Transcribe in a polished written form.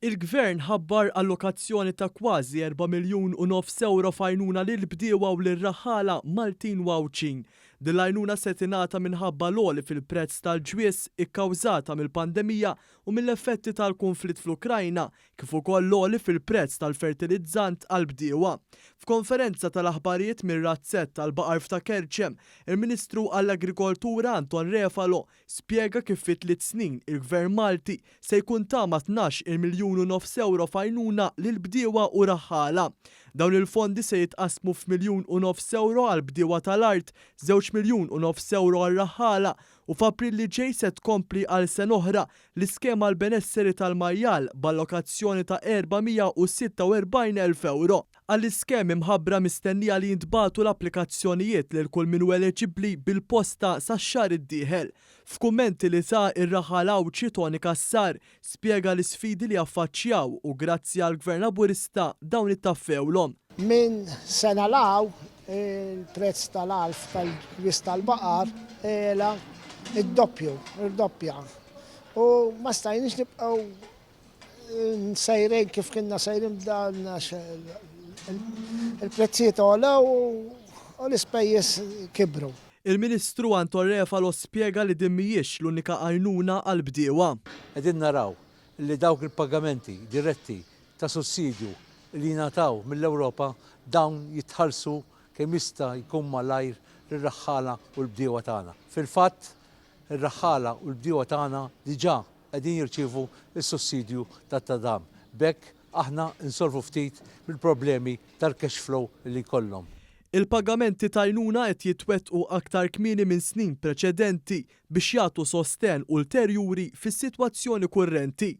Il-Gvern ħabbar allokazzjoni ta' kważi erba' miljun u nofs ewro f'għajnuna lill-bdiewa u lir-raħħala Maltin u Għawdxin. Din l-għajnuna se tingħata minħabba l-għoli fil-prezz tal-ġwież ikkawżata mill-pandemija u mill-effetti tal-kunflitt fl-Ukrajna kif ukoll l-għoli fil-prezz tal-fertilizzant għall-bdiewa. F'konferenza tal-aħbarijiet mir-razzett tal-baqar f'Ta' Kerċem, il-Ministru għall-Agrikoltura Anton Refalo Spjega kif fi tliet snin il-Gvern Malti se jkun ta ma' 12-il miljun u nofs ewro f'għajnuna lill-bdiewa u raħħala. Dawn il-fondi se jitqassmu f'miljun u nofs ewro għall-bdiewa tal-art, żewġ miljun u nofs ewro għar-raħħala u f'April li ġej se tkompli għal sena oħra l-iskema għall-benesseri tal-majjal b'allokazzjoni ta' 446 elf ewro. Għall-iskemi mħabbra mistennija li jintbagħtu l-applikazzjonijiet lil kull min hu eleġibbli bil-posta sax-xahar id-dieħel. F'kummenti li ta ir-raħal Għawdxi Toni Cassar spjega l-isfidi li affaċċjaw u grazzi għall-Gvern Laburista dawn ittaffewlhom. Minn sena 'l hawn il-prezz tal-għalf tal-ġwież tal-baqar għela d-doppju, irdoppja. U ma stajniex nibqgħu Sejrin kif kienna sejrin b'dan għax il-prezzijiet għolew u l-ispejjeż kibru. Il-Ministru Anton Refalo spjega li din mhijiex l-unika għajnuna għall-bdiewa. Qegħdin naraw li dawk il-pagamenti diretti ta' sussidju li jingħataw mill-Ewropa dawn jitħallsu kemm jista' jkun malajr lir-raħħala u l-bdiewa tagħna. Fil-fatt, ir-raħħala u l-bdiewa tagħna diġà qegħdin jirċievu s-sussidju tat-tadam. B'hekk aħna nsolvu ftit mill-problemi tal-cash flow li jkollhom. Il-pagamenti t'għajnuna qed jitwettqu aktar kmieni minn snin preċedenti biex jagħtu sostenn ulterjuri fis-sitwazzjoni kurrenti.